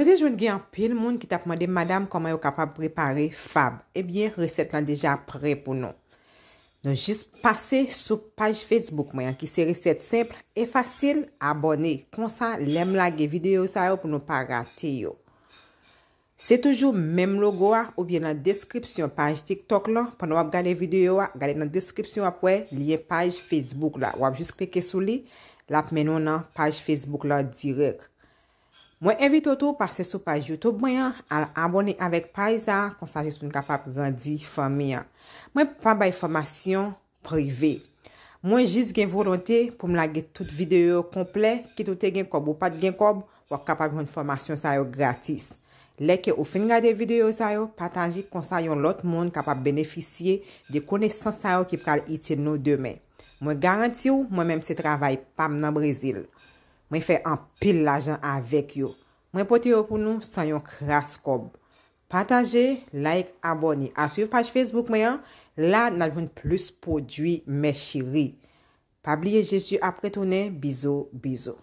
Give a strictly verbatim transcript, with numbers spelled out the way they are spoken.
Mwen te jwenn gen anpil moun ki t ap mande m, "Madam, kòman yo kapab prepare fab?" Ebyen, resèt lan deja prè pou nou. Nou jis pase sou paj Facebook mwen an, ki se resèt senp e fasil, abòne. Konsa, lè m lage videyo sa yo pou nou pa rate yo. Se toujou menm logo a oubyen nan deskripsyon paj TikTok lan. Pandan w ap gade videyo a, gade nan deskripsyon w ap wè lyen paj Facebook la. W ap jis klike sou li, l ap mennen w nan paj Facebook lan dirèk. Mwen envite w tou pase sou paj YouTube mwen an, al abòne avèk paj sa a, konsa jis pou n kapab grandi fanmi an. Mwen pa bay fòmasyon prive. Mwen jis gen volonte pou m lage tout videyo yo konplè, kit ou te gen kòb ou pa t gen kòb, w ap kapab jwenn fòmasyon sa yo gratis. Lè ke ou fin gade videyo sa yo, pataje konsa yon lòt moun kapab benefisye de konesans sa yo ki pral itil nou demen. Mwen garanti w, mwen menm se travay pa m nan Brezil. Mwen fè anpil lajan avèk yo. Mwen pote yo pou nou san yon kras kòb. Pataje, like, abòne. Al swiv paj Facebook mwen an, la n ap jwenn plis pwodui, mè cheri. Pa bliye Jezi ap retounen, bizou, bizou.